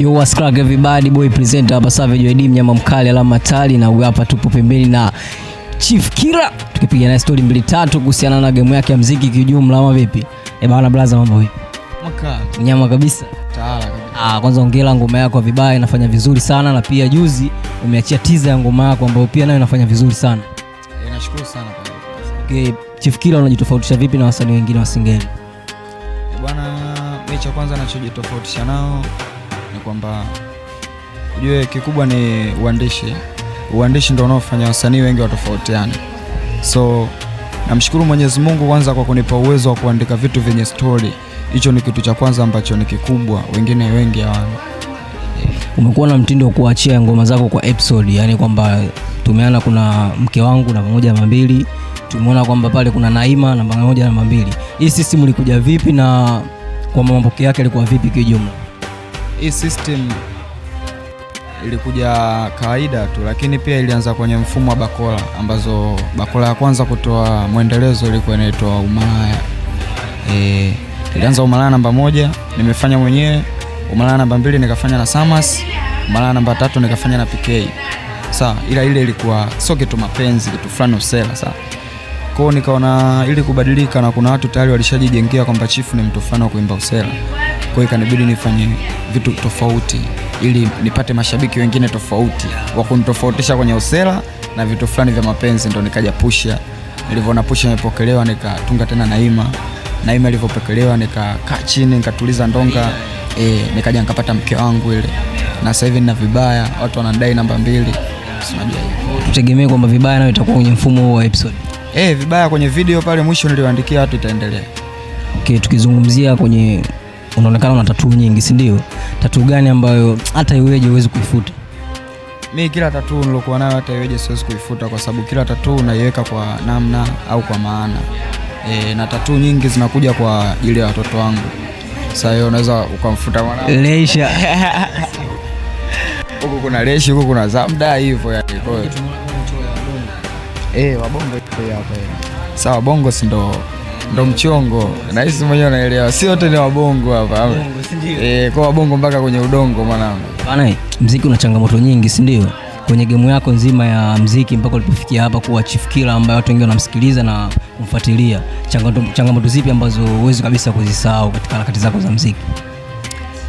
Yo, what's crack everybody, boy presenter hapa Savage ID, mnyama mkali alama tali, na huyu hapa tupo pembeni na Chief Killa tukipiga naye story mbili tatu kuhusiana na game yake ya muziki kijumla, ama vipi? Eh bana, blaza, mambo vipi? Maka Mnyama kabisa. Taala kabisa. Ah, kwanza hongera, ngoma yako ya Vibaya inafanya vizuri sana, na pia juzi umeachia teaser ya ngoma yako ambayo pia nayo inafanya vizuri sana. Nashukuru sana kwa hiyo. Okay, Chief Killa, unajitofautisha vipi na wasanii wengine wa Singeli? Bwana, mimi cha kwanza nachojitofautisha nao ni kwamba ujue kikubwa ni uandishi. Uandishi ndio unaofanya wasanii wengi watofautiane. So namshukuru Mwenyezi Mungu kwanza kwa kunipa uwezo wa kuandika vitu vyenye story. Hicho ni kitu cha kwanza ambacho ni kikubwa, wengine wengi hawana. Umekuwa na mtindo wa kuachia ngoma zako kwa episode, yani kwamba tumeona kuna mke wangu namba moja namba mbili, tumeona kwamba pale kuna Naima namba moja namba mbili. Hii system ilikuja vipi na kwa mapokeo yake ilikuwa vipi kijumla? Hii system ilikuja kawaida tu, lakini pia ilianza kwenye mfumo wa bakola, ambazo bakola ya kwanza kutoa mwendelezo ilikuwa inaitwa Umalaya. Ilianza Umalaya namba 1 nimefanya mwenyewe, Umalaya namba 2 nikafanya na Samas, Umalaya namba 3 nikafanya na PK. Sawa, ila ile ilikuwa sio kitu mapenzi, kitu fulani usela, sawa. Kwa hiyo nikaona ili kubadilika, na kuna watu tayari walishajijengea kwamba Chief ni mtu fulani wa kuimba usela. Kwa hiyo ikanibidi nifanye vitu tofauti ili nipate mashabiki wengine tofauti wa kunitofautisha kwenye usela na vitu fulani vya mapenzi. Ndo nikaja Pusha. Nilivyoona Pusha imepokelewa nikatunga tena Naima. Naima ilivyopokelewa nikakaa chini nikatuliza ndonga, nikaja nikapata mke wangu ile. Na sasa hivi nina Vibaya, watu wanadai namba 2. Si unajua hivyo. Tutegemee kwamba Vibaya nayo itakuwa kwenye mfumo huo wa episode. Vibaya kwenye video pale mwisho niliwaandikia watu itaendelea. Okay, tukizungumzia kwenye, unaonekana una tattoo nyingi, si ndio? Tattoo gani ambayo hata iweje huwezi kuifuta? Mi kila tattoo nilokuwa nayo hata iweje siwezi kuifuta, kwa sababu kila tattoo unaiweka kwa namna au kwa maana. Na tattoo nyingi zinakuja kwa ajili ya watoto wangu. Sasa hiyo unaweza ukamfuta mwanangu. Leisha. Huku kuna Leshi, huku kuna Zamda hivyo yani. Kwa hiyo wabongo hivyo hapa hivi. Sawa, bongo si ndo mchongo. Na hisi mwenyewe unaelewa. Si wote ni wabongo hapa. Kwa wabongo mpaka kwenye udongo mwanangu. Bana, muziki una changamoto nyingi, si ndio? Kwenye game yako nzima ya muziki mpaka ulipofikia hapa kuwa Chief Killa ambaye watu wengi wanamsikiliza na kumfuatilia, changamoto zipi ambazo huwezi kabisa kuzisahau katika harakati zako za muziki?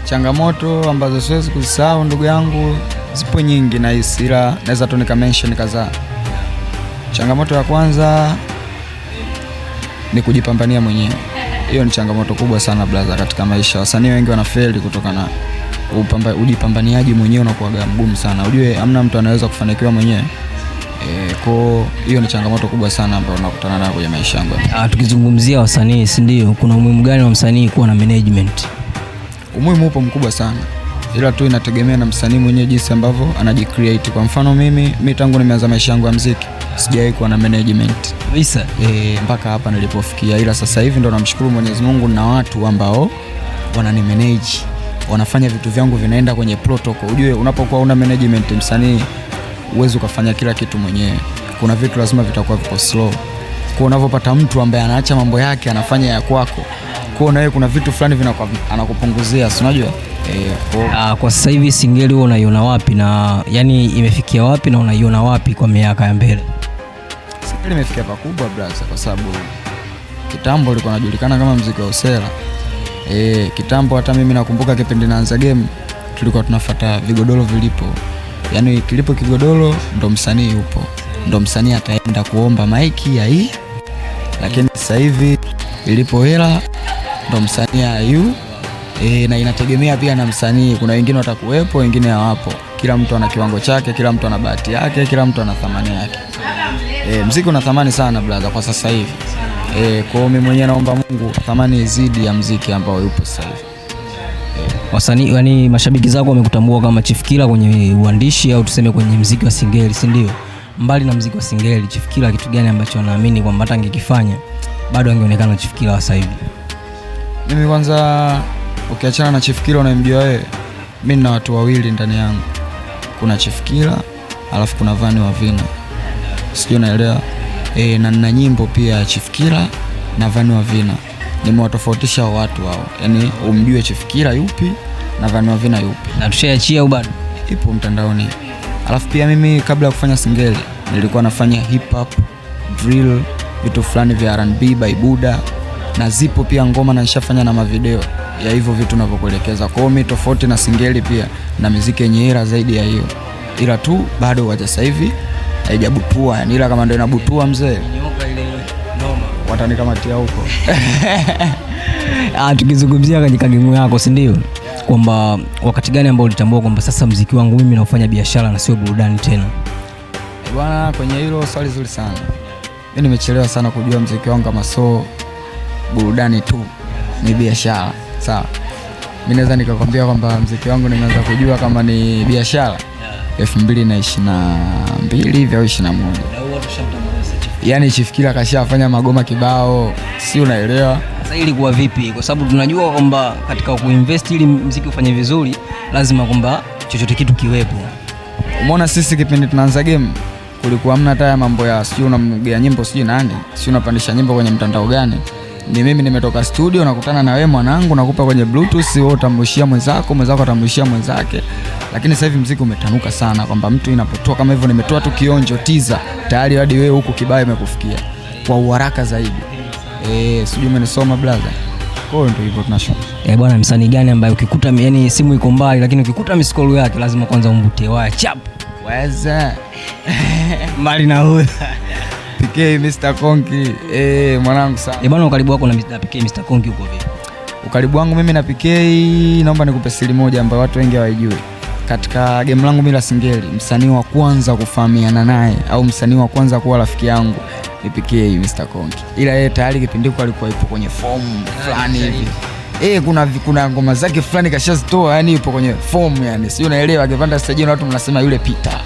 Changamoto ambazo siwezi kuzisahau ndugu yangu zipo nyingi na hisi, ila naweza tu nika mention kadhaa. Changamoto ya kwanza ni kujipambania mwenyewe. Hiyo ni changamoto kubwa sana brother katika maisha. Wasanii wengi wanafeli kutokana na ujipambaniaji mwenyewe unakuwa mgumu sana. Ujue hamna mtu anaweza kufanikiwa mwenyewe. Kwa hiyo ni changamoto kubwa sana ambayo nakutana nayo kwenye maisha yangu. Tukizungumzia wasanii, si ndio? Kuna umuhimu gani wa msanii kuwa na management? Umuhimu upo mkubwa sana, ila tu inategemea na msanii mwenyewe jinsi ambavyo anajicreate. Kwa mfano mimi tangu nimeanza maisha yangu ya muziki sijawahi kuwa na management kabisa, mpaka hapa nilipofikia. Ila sasa hivi ndo namshukuru Mwenyezi Mungu na watu ambao wananimanage, wanafanya vitu vyangu vinaenda kwenye protocol. Ujue unapokuwa una management msanii huwezi ukafanya kila kitu mwenyewe. Kuna vitu lazima vitakuwa viko slow. Kwa unavopata mtu ambaye anaacha mambo yake anafanya ya kwako, kwa na wewe kuna vitu fulani vinakuwa anakupunguzia, si unajua? Kwa sasa hivi Singeli wewe unaiona wapi, na yani imefikia wapi na unaiona wapi kwa miaka ya mbele? Singeli imefikia pakubwa brother, kwa sababu kitambo ilikuwa inajulikana kama muziki wa usela. Kitambo hata mimi nakumbuka kipindi naanza game tulikuwa tunafuata vigodoro vilipo. Yaani kilipo kigodoro ndo msanii yupo, ndo msanii ataenda kuomba maiki ya hii. Lakini sasa hivi ilipo hela ndo msanii ayu. Na inategemea pia na msanii, kuna wengine watakuwepo, wengine hawapo. Kila mtu ana kiwango chake, kila mtu ana bahati yake, kila mtu ana thamani yake. Muziki una thamani sana brother kwa sasa hivi. Kwa hiyo mimi mwenyewe naomba Mungu thamani izidi ya muziki ambao yupo sasa hivi. Wasanii, yani mashabiki zako wamekutambua kama Chief Killa kwenye uandishi au tuseme kwenye muziki wa Singeli, si ndio? Mbali na muziki wa Singeli, Chief Killa kitu gani ambacho anaamini kwamba hata angekifanya bado angeonekana Chief Killa wa sasa hivi? Mimi kwanza ukiachana na Chief Killa unayemjua wewe, mimi nina watu wawili ndani yangu. Kuna Chief Killa alafu kuna Vani wa Vina. Sijui unaelewa? Na nina nyimbo pia ya Chief Killa na Vani wa Vina. Nimewatofautisha watu hao. Yaani umjue Chief Killa yupi Na Vanua Vina yupi. Na tushaachia au bado? Ipo mtandaoni. Alafu pia mimi kabla ya kufanya singeli nilikuwa nafanya hip hop, drill, vitu fulani vya R&B by Buddha, na zipo pia ngoma na nishafanya na mavideo ya hivyo vitu ninavyokuelekeza. Kwa hiyo mimi tofauti na singeli pia na muziki yenye hela zaidi ya hiyo, ila tu bado kwa sasa hivi haijabutua yani, ila kama ndio inabutua mzee watanikamatia huko. Tukizungumzia katika game yako, si ndio, kwamba wakati gani ambao ulitambua kwamba sasa muziki wangu mimi naufanya biashara na sio burudani tena? Bwana, kwenye hilo swali zuri sana. Mimi nimechelewa sana kujua muziki wangu kama so burudani tu, ni biashara. Sawa. Mimi naweza nikakwambia kwamba muziki wangu nimeanza kujua kama ni biashara 2022 hivi au 21. Yaani Chief Killer kashafanya magoma kibao, si unaelewa? Sasa ilikuwa vipi? Kwa sababu tunajua kwamba katika kuinvest ili muziki ufanye vizuri lazima kwamba chochote kitu kiwepo. Umeona sisi kipindi tunaanza game kulikuwa hamna hata mambo ya sijui unamgea nyimbo sijui nani, sijui unapandisha nyimbo kwenye mtandao gani. Ni mimi nimetoka studio nakutana na wewe mwanangu, nakupa kwenye Bluetooth, wewe utamrushia mwenzako, mwenzako atamrushia mwenzake. Lakini sasa hivi muziki umetanuka sana kwamba mtu inapotoa kama hivyo, nimetoa tu kionjo teaser tayari hadi wewe huku kibao imekufikia kwa uharaka zaidi. Sijui umenisoma brother. Kwa hiyo ndio hivyo tunashukuru. Bwana, msanii gani ambaye ukikuta yani simu iko mbali lakini ukikuta miskolu yake lazima kwanza umvutie waya chap? Weza. Mbali na huyo. PK Mr Konki. Mwanangu sana. Bwana, ukaribu wako na Mr. PK Mr Konki uko vipi? Ukaribu wangu mimi na PK, naomba nikupe siri moja ambayo watu wengi hawaijui. Katika game langu mimi la singeli, msanii wa kwanza kufahamiana naye au msanii wa kwanza kuwa rafiki yangu ni PK Mr Konki. Ila yeye tayari kipindi hicho alikuwa yupo kwenye form fulani hivi. Kuna ngoma zake fulani kashazitoa, yani yupo kwenye form yani. Sio unaelewa, akipanda stage na watu mnasema yule Peter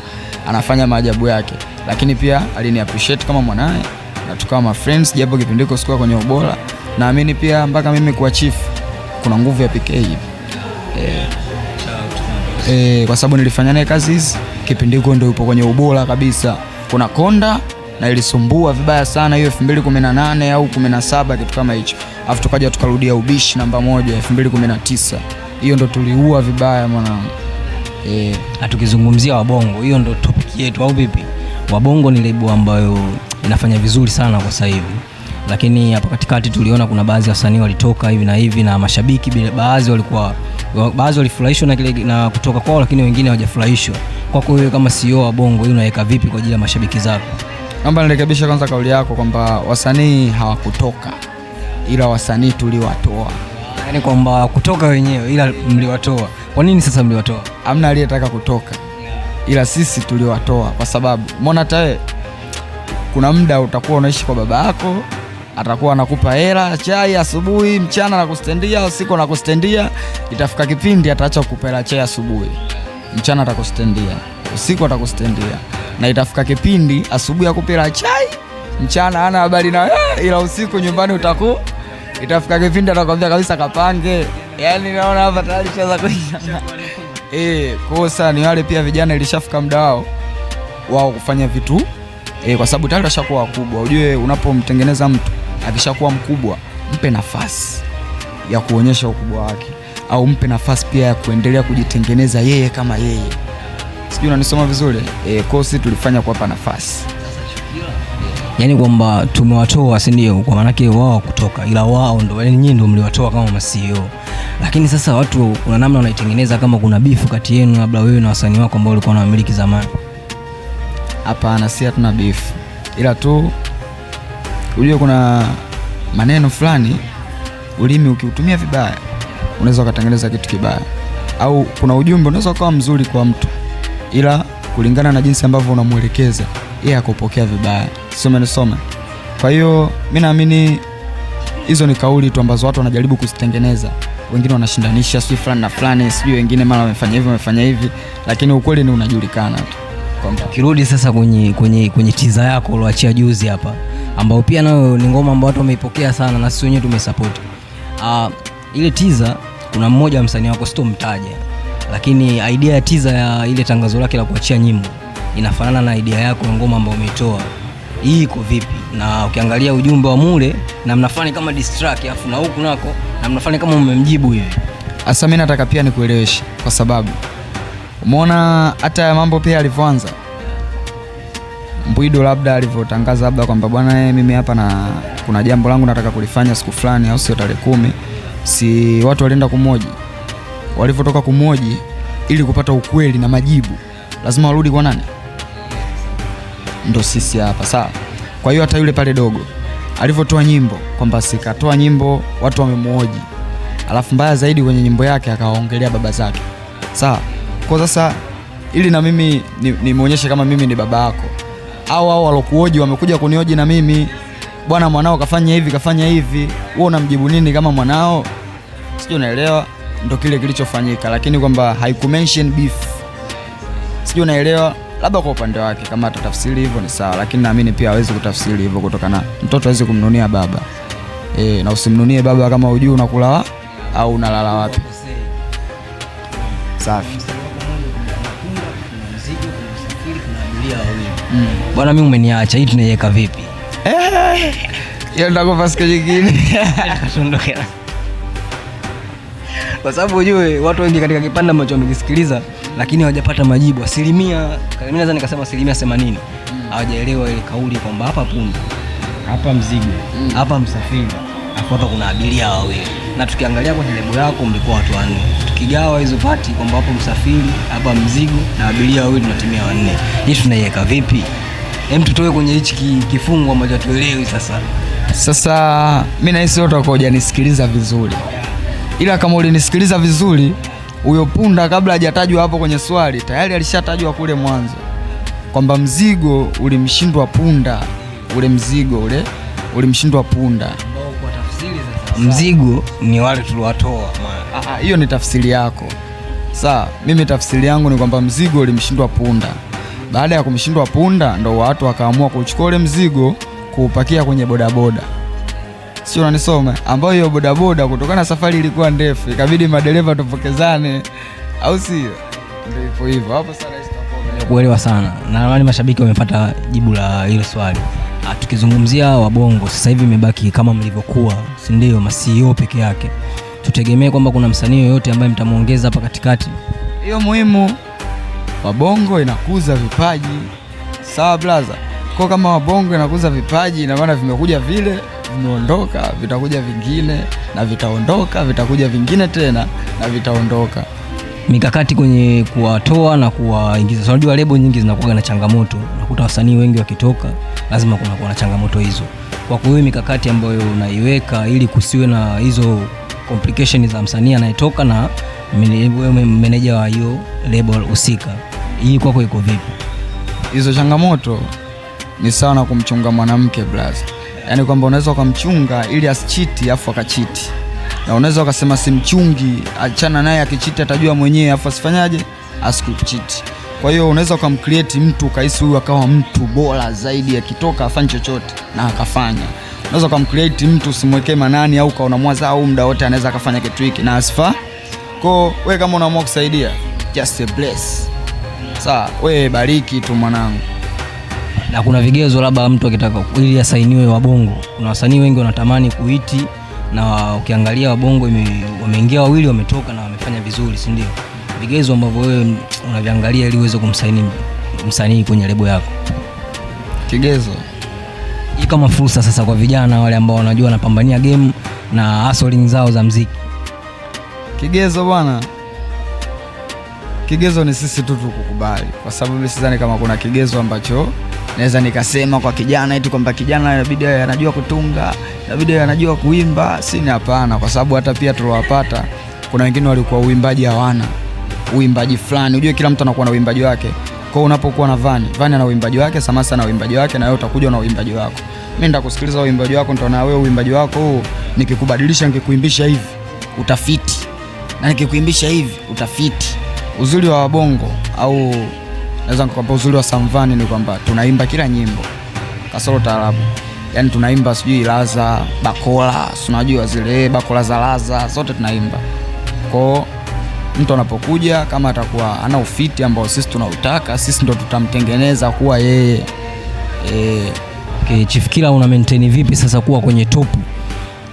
anafanya maajabu yake. Lakini pia alini appreciate kama mwanae na tukawa ma friends, japo kipindi hicho sikuwa kwenye ubora. Naamini pia mpaka mimi kuwa chief kuna nguvu ya PK hivi. Kwa sababu nilifanya naye kazi hizi kipindi hicho ndio yupo kwenye ubora kabisa. Kuna konda na ilisumbua vibaya sana hiyo 2018 au 17 kitu kama hicho. Alafu tukaja tukarudia ubishi namba 1 2019. Hiyo ndo tuliua vibaya mwanangu. Tukizungumzia Wabongo, hiyo ndo topic yetu au vipi? Wabongo ni lebo ambayo inafanya vizuri sana kwa sasa hivi. Lakini hapa katikati tuliona kuna baadhi ya wasanii walitoka hivi na hivi na mashabiki baadhi walikuwa baadhi walifurahishwa na kile na kutoka kwao, lakini wengine hawajafurahishwa. Kwako wewe kama CEO wa Bongo, hiyo unaweka vipi kwa ajili ya mashabiki zako? Naomba nirekebishe kwanza kauli yako kwamba wasanii hawakutoka, ila wasanii tuliwatoa. Yaani kwamba kutoka wenyewe ila mliwatoa. Kwa nini sasa mliwatoa? Hamna aliyetaka kutoka, ila sisi tuliwatoa kwa sababu umeona hata wewe kuna muda utakuwa unaishi kwa baba yako, atakuwa anakupa hela chai asubuhi, mchana anakustendia, usiku anakustendia. Itafika kipindi ataacha kukupa hela chai asubuhi, mchana atakustendia, usiku atakustendia. Na itafika kipindi asubuhi akupe hela chai, mchana hana habari na wewe, ila usiku nyumbani utaku. Itafika kipindi atakwambia kabisa kapange. Yaani naona hapa tayari shaanza kuisha. Kwa sasa ni wale pia vijana ilishafika muda wao kufanya vitu. Kwa sababu tayari washakuwa wakubwa. Ujue unapomtengeneza mtu akishakuwa mkubwa, mpe nafasi ya kuonyesha ukubwa wake, au mpe nafasi pia ya kuendelea kujitengeneza yeye kama yeye. Sijui unanisoma vizuri? Kwa sisi tulifanya kuwapa nafasi. Yaani kwamba tumewatoa, si ndio? Kwa maana yake wao kutoka, ila wao ndio, yaani nyinyi ndio mliwatoa kama ma CEO. Lakini sasa watu kuna namna wanaitengeneza kama kuna beef kati yenu, labda wewe na wasanii wako ambao walikuwa wanamiliki zamani. Hapana, si hatuna beef. Ila tu unajua kuna maneno fulani ulimi ukiutumia vibaya unaweza ukatengeneza kitu kibaya, au kuna ujumbe unaweza ukawa mzuri kwa mtu, ila kulingana na jinsi ambavyo unamuelekeza yeye akupokea vibaya. Sio umenisoma? Kwa hiyo mimi naamini hizo ni kauli tu ambazo watu wanajaribu kuzitengeneza. Wengine wanashindanisha sijui fulani na fulani, sijui wengine mara wamefanya hivi wamefanya hivi, lakini ukweli ni unajulikana tu. Kirudi sasa kwenye teaser yako ulioachia juzi hapa, ambao pia nayo ni ngoma ambayo watu wameipokea sana na sisi wenyewe tumesupport. Ile teaser kuna mmoja msanii wako sitomtaja, lakini idea ya teaser ya ile tangazo lake la kuachia nyimbo inafanana na idea yako ya ngoma ambayo umeitoa. Hii iko vipi? Na ukiangalia ujumbe wa mule na mnafanya kama diss track, afu na huku nako na mnafanya kama umemjibu hivi. Asa mimi nataka pia nikueleweshe, kwa sababu umeona hata mambo pia yalivyoanza, Mbwido labda alivyotangaza labda kwamba bwana mimi hapa na kuna jambo langu nataka kulifanya siku fulani, au sio tarehe 10, si watu walienda kumoji. Walivyotoka kumoji ili kupata ukweli na majibu lazima warudi kwa nani? Ndo sisi hapa, sawa. Kwa hiyo hata yule pale dogo alivyotoa nyimbo kwamba sikatoa nyimbo watu wamemuoji, alafu mbaya zaidi kwenye nyimbo yake akawaongelea baba zake, sawa. Kwa sasa ili na mimi nimuonyeshe kama mimi ni baba yako, au walokuoji wamekuja kunioji na mimi, bwana mwanao kafanya hivi kafanya hivi, wewe unamjibu nini kama mwanao? Sijui unaelewa. Ndo kile kilichofanyika, lakini kwamba haikumention beef, sijui unaelewa. Labda kwa upande wake kama atatafsiri hivyo ni sawa, lakini naamini pia hawezi kutafsiri hivyo kutokana mtoto hawezi kumnunia baba. Na usimnunie baba kama hujui unakula au unalala wapi. Safi. Bwana mimi umeniacha, hii tunaiweka vipi? Hiyo nitakupa siku nyingine. Tuondoke. Kwa sababu ujue watu wengi katika kipande ambacho wamekisikiliza lakini hawajapata majibu. Asilimia, mimi naweza nikasema 80% hawajaelewa ile kauli kwamba hapa punda, hapa mzigo, hapa msafiri, afu hapa kuna abiria wawili. Na tukiangalia kwenye lebo yako mlikuwa watu wanne. Tukigawa hizo pati kwamba hapo msafiri, hapa mzigo na abiria wawili tunatimia wanne. Hii tunaiweka vipi? Hem, tutoe kwenye hichi kifungu ambacho tuelewi sasa. Sasa mimi nahisi watu wako hujanisikiliza vizuri. Ila kama ulinisikiliza vizuri, huyo punda kabla hajatajwa hapo kwenye swali tayari alishatajwa kule mwanzo kwamba mzigo ulimshindwa punda, ule mzigo ule ulimshindwa punda. Kwa tafsiri sasa, mzigo ni wale tuliwatoa. Hiyo ni tafsiri yako. Sawa, mimi tafsiri yangu ni kwamba mzigo ulimshindwa punda. Baada ya kumshindwa punda ndo watu wakaamua kuchukua ule mzigo kuupakia kwenye bodaboda. Sio unanisoma? Ambayo hiyo bodaboda kutokana na safari ilikuwa ndefu ikabidi madereva tupokezane, au sio? Ndio hivyo hivyo. Hapo sana sitakuwa kuelewa sana. Na nadhani mashabiki wamepata jibu la hilo swali. Tukizungumzia wabongo sasa hivi imebaki kama mlivyokuwa, si ndio? Ma CEO peke yake. Tutegemee kwamba kuna msanii yoyote ambaye mtamuongeza hapa katikati? Hiyo muhimu. Wabongo inakuza vipaji. Sawa blaza. Kwa kama wabongo inakuza vipaji, ina maana vimekuja vile, vimeondoka, vitakuja vingine na vitaondoka, vitakuja vingine tena na vitaondoka. Mikakati kwenye kuwatoa na kuwaingiza. So, unajua lebo nyingi zinakuwa na changamoto. Unakuta wasanii wengi wakitoka lazima kuna kuwa na changamoto hizo. Kwa hiyo mikakati ambayo unaiweka ili kusiwe na hizo complications za msanii anayetoka na meneja wa hiyo label husika, hii kwako iko vipi? Hizo changamoto ni sawa na kumchunga mwanamke blaza. Yaani kwamba unaweza ukamchunga ili asichiti afu akachiti. Na unaweza ukasema simchungi, achana naye, akichiti atajua mwenyewe afu asifanyaje? Asikuchiti. Kwa hiyo unaweza ukamcreate mtu ukahisi huyu akawa mtu bora zaidi, akitoka afanye chochote na akafanya. Unaweza ukamcreate mtu usimwekee manani au kaona mwaza au muda wote anaweza akafanya kitu hiki na asifa. Kwa wewe kama unaamua kusaidia, just a bless. Sawa, wewe bariki tu mwanangu. Na kuna vigezo labda mtu akitaka ili asainiwe wabongo. Kuna wasanii wengi wanatamani kuiti, na ukiangalia wabongo wameingia wawili wametoka na wamefanya vizuri, si ndio? Vigezo ambavyo wewe unaviangalia ili uweze kumsaini msanii kwenye lebo yako. Kigezo hii kama fursa sasa kwa vijana wale ambao wanajua wanapambania game na hustling zao za muziki. Kigezo bwana, kigezo ni sisi tu tukukubali, kwa sababu mimi sidhani kama kuna kigezo ambacho naweza nikasema kwa kijana eti kwamba kijana inabidi anajua kutunga, inabidi anajua kuimba. Si ni hapana, kwa sababu hata pia tuliwapata kuna wengine walikuwa uimbaji hawana uimbaji fulani. Unajua kila mtu anakuwa na uimbaji wake. Kwa hiyo unapokuwa na Vani, Vani ana uimbaji wake, Samasa ana uimbaji wake, na wewe utakuja na uimbaji wako. Mimi nitakusikiliza uimbaji wako, nitaona wewe uimbaji wako huu, nikikubadilisha nikikuimbisha hivi utafiti, na nikikuimbisha hivi utafiti. Uzuri wa wabongo au naweza nikakwambia uzuri wa Samvani ni kwamba tunaimba kila nyimbo kasoro taarabu. Yaani tunaimba sijui laza, bakola, unajua zile bakola za laza zote tunaimba. Kwa mtu anapokuja kama atakuwa ana ufiti ambao sisi tunautaka, sisi ndo tutamtengeneza kuwa yeye. Okay, Chief Keelah una maintain vipi sasa kuwa kwenye top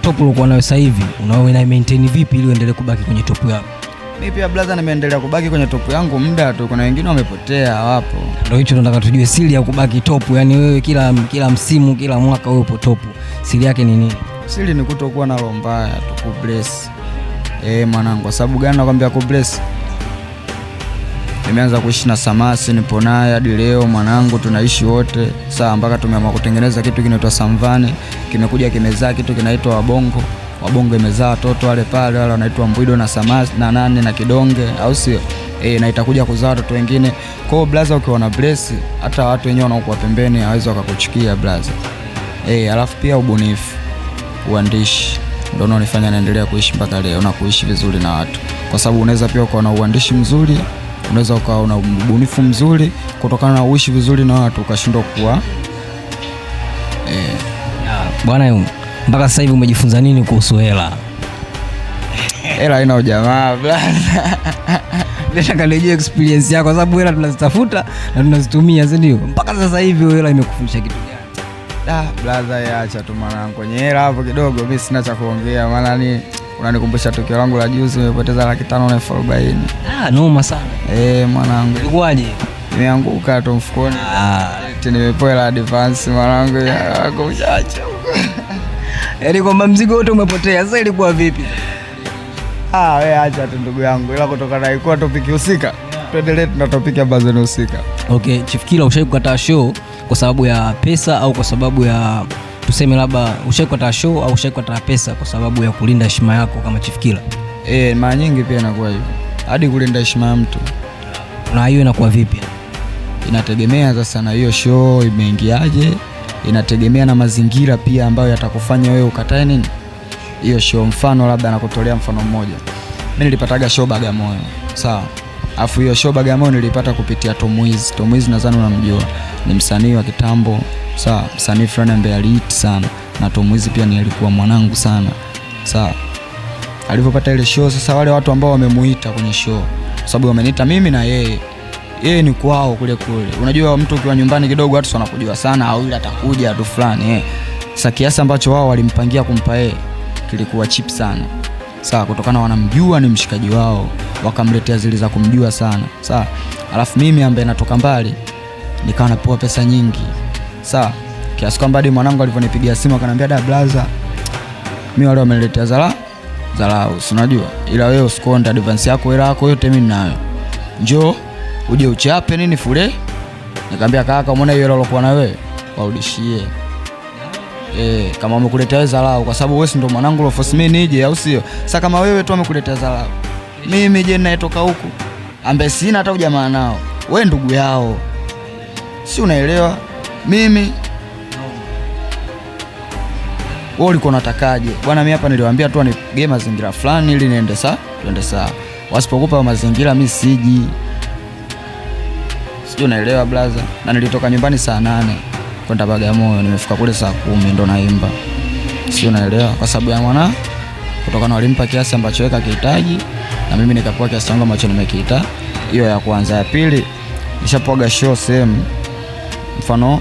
Top uliokuwa nayo sasa hivi unaona maintain vipi ili uendelee kubaki kwenye top yako? Mimi pia brother nimeendelea kubaki kwenye top yangu muda tu, kuna wengine wamepotea hawapo. Ndio hicho tunataka tujue siri ya kubaki top, yani wewe kila msimu, kila mwaka wewe upo top. Siri yake ni nini? Siri ni kutokuwa na roho mbaya, tukubless. Mwanangu, kwa sababu gani nakwambia kubless? Nimeanza kuishi na Samasi, nipo naye hadi leo mwanangu, tunaishi wote. Sawa, mpaka tumeamua kutengeneza kitu kinaitwa Samvani, kimekuja kimezaa kitu kinaitwa Wabongo. Wabongo imezaa watoto wale pale, wale wanaitwa Mbwido na Samasi na nani na Kidonge, au sio? Na itakuja kuzaa watoto wengine. Kwa hiyo brother, ukiwa na bless, hata watu wenyewe wanaokuwa pembeni hawezi wakakuchukia brother. Alafu pia ubunifu, uandishi ndio unaonifanya naendelea kuishi mpaka leo na kuishi vizuri na watu. Kwa sababu unaweza pia ukawa na uandishi mzuri, unaweza ukawa na ubunifu mzuri, kutokana na uishi vizuri na watu ukashindwa kuwa. Bwana, mpaka sasa hivi umejifunza nini kuhusu hela? Hela haina ujamaa brother. Nataka nijue experience yako kwa sababu hela tunazitafuta na tunazitumia, si ndio? Mpaka sasa hivi hela imekufundisha kitu gani? Da brother, acha tu mwanangu, kwenye hela hapo kidogo mimi sina cha kuongea, maana ni unanikumbusha tukio langu la juzi, nimepoteza 540,000. Noma sana. Mwanangu. Ilikuwaje? Nimeanguka tu mfukoni. Nimepewa advance mwanangu, kumshacha. Yaani kwamba mzigo wote umepotea. Sasa ilikuwa vipi? Wewe acha tu ndugu yangu, ila kutokana na ilikuwa topic husika. Tuendelee na topic ambazo ni husika. Okay, Chief Killer, ushawahi kukataa show kwa sababu ya pesa au kwa sababu ya tuseme labda ushawahi kukataa show au ushawahi kukataa pesa kwa sababu ya kulinda heshima yako kama Chief Killer? Mara nyingi pia inakuwa hivyo. Hadi kulinda heshima ya mtu. Na hiyo inakuwa vipi? Inategemea sasa na hiyo show imeingiaje, inategemea na mazingira pia ambayo yatakufanya wewe ukatae nini hiyo show. Mfano labda nakutolea mfano mmoja. Mimi nilipataga show Bagamoyo. Sawa. Afu hiyo show Bagamoyo nilipata kupitia Tomwiz. Tomwiz nadhani unamjua. Ni msanii wa kitambo. Sawa, msanii fulani ambaye aliit sana. Na Tomwiz pia ni alikuwa mwanangu sana. Sawa. Alipopata ile show sasa wale watu ambao wamemuita kwenye show, kwa sababu wameniita mimi na yeye. Yeye ni kwao kule kule. Unajua mtu ukiwa nyumbani kidogo watu wanakujua sana, au yule atakuja tu fulani. Sasa kiasi ambacho wao walimpangia kumpa yeye kilikuwa cheap sana. Sawa, kutokana wanamjua ni mshikaji wao, wakamletea zile za kumjua sana. Sawa. Alafu mimi ambaye natoka mbali nikawa napewa pesa nyingi. Sawa. Kiasi kwamba hadi mwanangu alivonipigia simu akaniambia, da brother, mimi wale wameniletea dharau, si unajua? Ila wewe usikonde advance yako, hela yako yote mimi ninayo. Njoo uje uchape nini fule. Nikamwambia kaka, umeona hiyo hela ulokuwa nayo wewe, warudishie. Kama wamekuletea wewe dharau, kwa sababu wewe si ndo mwanangu uloforce mimi nije, au sio? Sasa kama wewe tu amekuletea dharau, mimi je ninayetoka huku ambaye sina hata ujamaa nao, wewe ndugu yao, si unaelewa? Mimi wewe ulikuwa unatakaje? Bwana mimi hapa niliwaambia tu anipige mazingira fulani ili niende sawa, tuende sawa. Wasipokupa mazingira mimi siji. Sijui unaelewa brother? Na nilitoka nyumbani saa 8 kwenda Bagamoyo, nimefika kule saa 10 ndo naimba. Sijui unaelewa? Kwa sababu ya mwana kutokana walimpa kiasi ambacho yeye kakihitaji na mimi nikapewa kiasi changu ambacho nimekiita. Hiyo ya kwanza. Ya pili, nishapoga show sehemu. Mfano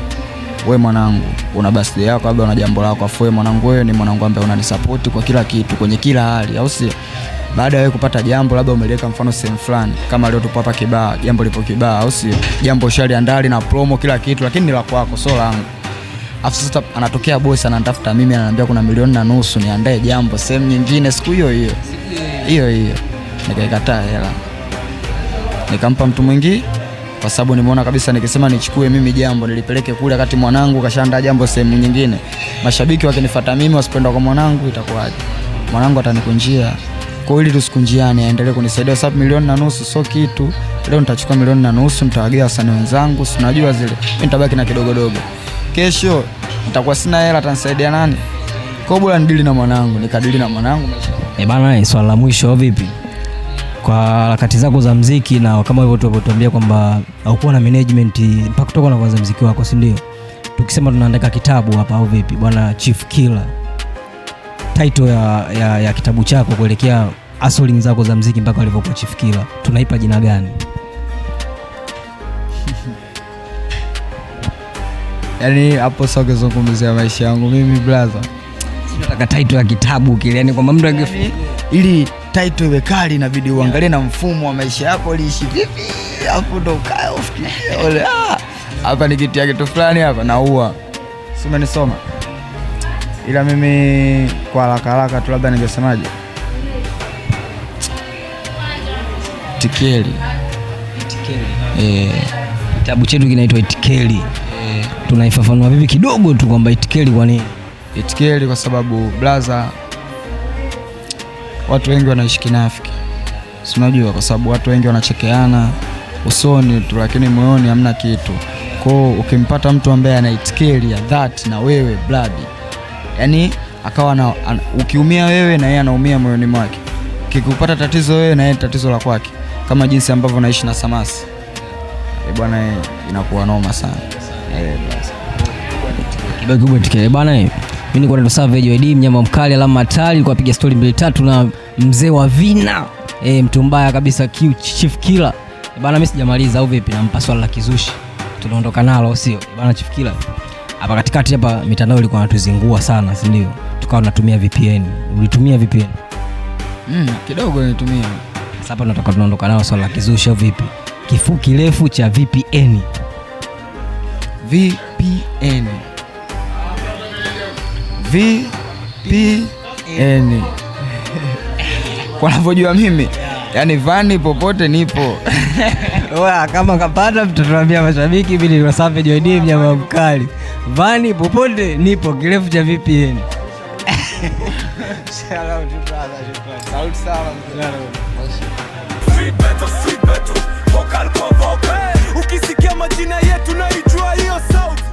wewe mwanangu una birthday yako, labda una jambo lako, afu wewe mwanangu, wewe ni mwanangu ambaye unanisupport kwa kila kitu kwenye kila hali, au sio? Baada ya wewe kupata jambo labda umeliweka mfano sehemu fulani, kama leo tupo hapa Kibaha, jambo lipo Kibaha, au sio? Jambo shaliandaa na promo kila kitu, lakini ni la kwako sio langu. Afu sasa anatokea boss ananitafuta mimi, ananiambia kuna 1.5 milioni niandae jambo sehemu nyingine siku hiyo hiyo. Hiyo hiyo. Nikaikataa hela. Nikampa mtu mwingine kwa sababu nimeona kabisa nikisema nichukue mimi jambo nilipeleke kule wakati mwanangu kashaandaa jambo sehemu nyingine, mashabiki wakinifuata mimi wasipenda kwa mwanangu itakuwaje? Mwanangu atanikunjia. Kwa ili tusikunjiane, aendelee kunisaidia sababu 1.5 milioni sio kitu. Leo nitachukua 1.5 milioni nitawagawa wasanii wenzangu, si unajua zile. Mimi nitabaki na kidogo dogo. Kesho nitakuwa sina hela, atanisaidia nani? Kwa bora nidili na mwanangu, nikadili na mwanangu maisha. Bana, swali la mwisho vipi? Kwa harakati zako za muziki na kama hivyo tulivyotuambia kwamba haukuwa na management mpaka kutoka na kuanza muziki wako, si ndio? Tukisema tunaandika kitabu hapa au vipi? Bwana Chief Killer, title ya kitabu chako kuelekea hustling zako za muziki mpaka ulivyokuwa Chief Killer, tunaipa jina gani? Yaani hapo sio kuzungumzia maisha yangu mimi brother. Nataka title ya kitabu kile, yani kwamba mtu Ili title iwe kali inabidi uangalie na mfumo wa maisha yako uliishi vipi, afu ndo ukae ufikirie ole, hapa nikitia kitu fulani hapa naua. Si umenisoma? Ila mimi kwa haraka haraka tu labda ningesemaje? Tikeli. Kitabu chetu kinaitwa Itikeli. Tunaifafanua vipi kidogo tu kwamba itikeli kwa nini? Itikeli kwa sababu blaza, watu wengi wanaishi kinafiki. Si unajua, kwa sababu watu wengi wanachekeana usoni tu lakini moyoni hamna kitu. Kwa hiyo ukimpata mtu ambaye ana itikeli ya dhati na wewe blood, yani akawa na, ukiumia wewe na yeye anaumia moyoni mwake, kikupata tatizo wewe na yeye tatizo la kwake, kama jinsi ambavyo naishi na Samasi. Bwana, inakuwa noma sana. Blaza. Kibao kikubwa itikeli bana. Mimi nilikuwa naitwa Savage ID, mnyama mkali alama hatari, kwa piga story mbili tatu na mzee wa vina. Mtu mbaya kabisa, Chief Killer. Bana, mimi sijamaliza au vipi? Nampa swali la kizushi. Tunaondoka nalo, sio? Bana, Chief Killer. Hapa katikati hapa mitandao ilikuwa inatuzingua sana, si ndio? Tukawa tunatumia VPN. Ulitumia VPN? Kidogo nilitumia. Sasa hapa tunataka tunaondoka nalo swali la kizushi au vipi? Kifupi kirefu cha VPN. VPN. VPN. Kwa navyojua mimi, yani vani popote nipo. Oya, kama kapata mtatuambia mashabiki, mimi ni Savage ID, mnyama mkali. Vani popote nipo, kirefu cha VPN. Shout out to brother, Salute sana. Street battle, street battle, vocal kwa vocal. Ukisikia majina yetu naijua hiyo sauti.